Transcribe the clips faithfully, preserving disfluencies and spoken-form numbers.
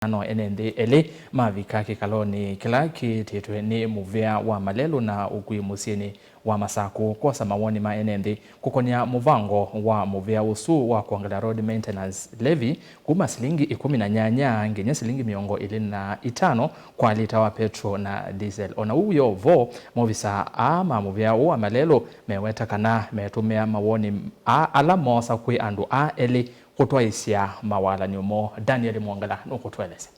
no ene nthĩ elĩ mavika kĩkalonĩ kĩla kĩtĩtwe nĩ mũvĩa wa Malelũ na ũkui mũsyĩnĩ wa Masakũ kwosa mawoni ma ene nthĩ kũkonĩa mũvango wa mũvĩa ũsu wa kwongela road maintenance levy kuma silingi ĩkũmi na nyanya nginya silingi mĩongo ĩlĩ na itano kwa lita wa petro na diesel. O na ũu wĩ o vo, maovisaa aa ma mũvĩa ũũ wa Malelũ meweta kana metũmĩa mawoni aa ala moosa kwĩ andũ aa elĩ kũtwaĩsya mawalany'o moo. Daniel Mwongela nũkũtũelesya.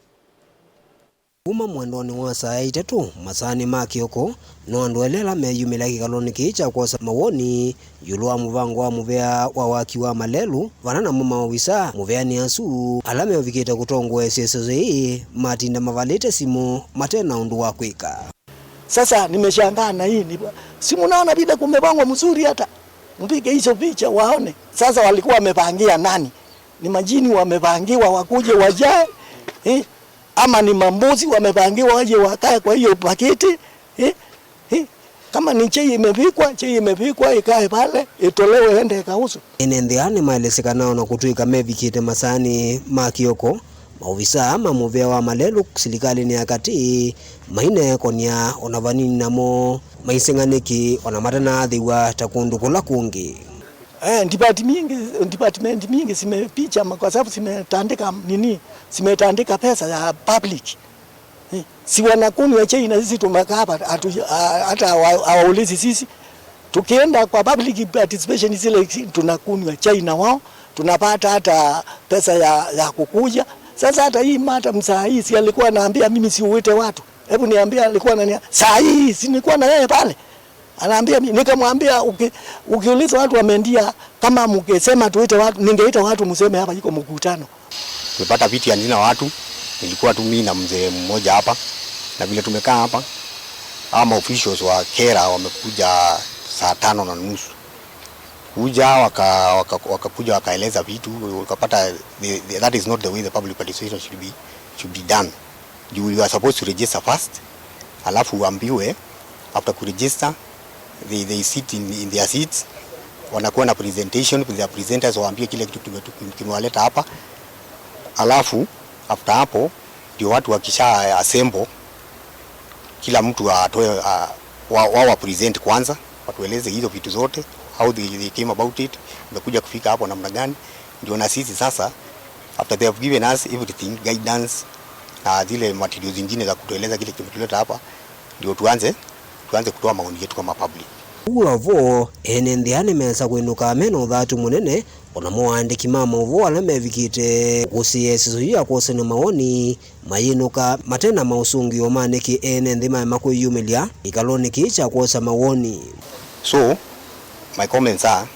Kuma mwendonĩ wa saa itatũ masaanĩ ma kĩoko, no andũ elĩ ala meyumĩlya kĩkalonĩ kĩĩ kya kwosa mawoni ĩũlũ wa mũvango wa mũvea wa waki wa Malelũ, vana namo maovisaa mũveanĩ asu ala meũvikĩte kũtongoesya ĩsese yĩĩ matinda mavalĩte simũ mate na ũndũ wa kwĩka. Sasa nimeshangaa na hii ni, si mnaona vile kumepangwa mzuri, hata mpige hizo picha waone. Sasa walikuwa wamepangia nani? Ni majini wamepangiwa wakuje wajae, eh? Ama ni mambuzi wamepangiwa waje wakae kwa hiyo pakiti, eh? Eh? Kama ni chai imepikwa, chai imepikwa ikae pale, itolewe ende ikauzwe. Ene nthĩ aa nĩmaelesye kana ona kũtw'ĩka mevikĩte masaanĩ ma kĩoko, maovisaa ma mũvĩa wa Malelũ silikalĩnĩ ya katĩ maineekon'ya ona vanini namo maiseng'a nĩkĩ ona matanaathĩw'a ta kũndũ kũla kũngĩ. Eh, department mingi, department mingi zimeficha ma-, kwa sababu zimetandika nini, zimetandika pesa ya public. Eh, si wanakunywa chai na sisi tumekaa hapa, hatu-, ah, hata hawa-, hawaulizi sisi. Tukienda kwa public participation zile, si tunakunywa chai na wao, tunapata hata pesa ya, ya kukuja. Sasa hata hii madam saa hii si alikuwa anaambia mimi siuite watu. Hebu niambia, alikuwa anania saa hii si nilikuwa na yeye pale. Anaambia mi-, nikamwambia, "Uki-, ukiuliza watu wameendia, kama mkisema tuite watu, ningeita watu mseme hapa iko mkutano." Tumepata viti ya nne na watu, nilikuwa tu mimi na mzee mmoja hapa, na vile tumekaa hapa, hawa ma officials wa KERA wamekuja saa tano na nusu. Kuja waka-, waka-, wakakuja wakaeleza vitu, ukapata the, the, that is not the way the public participation should be, should be done. You, you are supposed to register first, alafu uambiwe, after kuregister, they, they sit in, in their seats, wanakuwa na presentation with their presenters, waambie kile kitu tume-, tume-, kimewaleta hapa, alafu after hapo ndio watu wakisha assemble, kila mtu atoe, a, wa, wa, wa present kwanza, watueleze hizo vitu zote, how they, they came about it, imekuja kufika hapo namna gani, ndio na sisi sasa, after they have given us everything, guidance, na zile materials zingine za kutueleza kile kimetuleta hapa, ndio tuanze, tuanze kutoa maoni yetu kama public. Ũu vo, ene nthĩ aa nĩmesa kwĩnũka mena ũthatu mũnene, onamo aandĩki ma maũvoo ala mevikĩte kũsĩĩa ĩsesũ yĩu ya kwosany'a mawoni mayĩnũka mate na maũsũngĩo ma nĩkĩ ene nthĩ maema kwĩyumĩlya kĩkalonĩ kĩĩ kya kwosa mawoni. So, my comments are,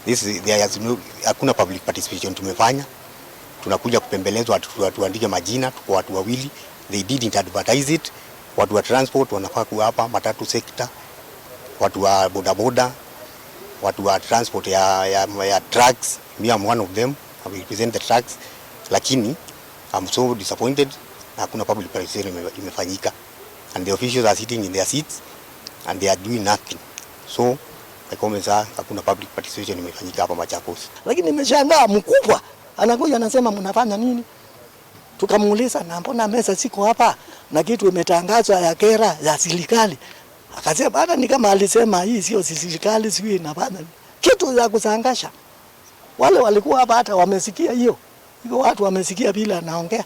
this is, there is no, hakuna public participation tumefanya. Tunakuja kupembelezwa, watu, watu tuandike majina, tuko watu wawili. They didn't advertise it. Watu wa transport wanafaa kuwa hapa, matatu sector, watu wa bodaboda, watu wa transport ya, ya, ya trucks. Me, I'm one of them. I represent the trucks. Lakini, I'm so disappointed, na hakuna public participation ime-, imefanyika. And the officials are sitting in their seats and they are doing nothing. So, my comments are, hakuna public participation imefanyika hapa Machakos. Lakini nimeshangaa, mkubwa anakuja anasema, "Mnafanya nini?" Tukamuuliza, "Na mbona meza ziko hapa na kitu imetangazwa ya KERA ya serikali?" Akasema, hata ni kama alisema, "Hii sio serikali, sijui inafanya nini." Kitu ya kusangasha. Wale walikuwa hapa hata wamesikia hiyo. Hivyo watu wamesikia vile anaongea.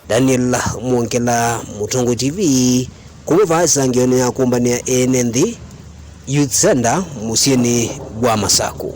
Daniel Mwongela, Mũtongoi T V, kuma vaa ĩsangĩonĩ ya kũmbanĩa ene nthĩ Youth Center mũsyĩnĩ wa Masakũ.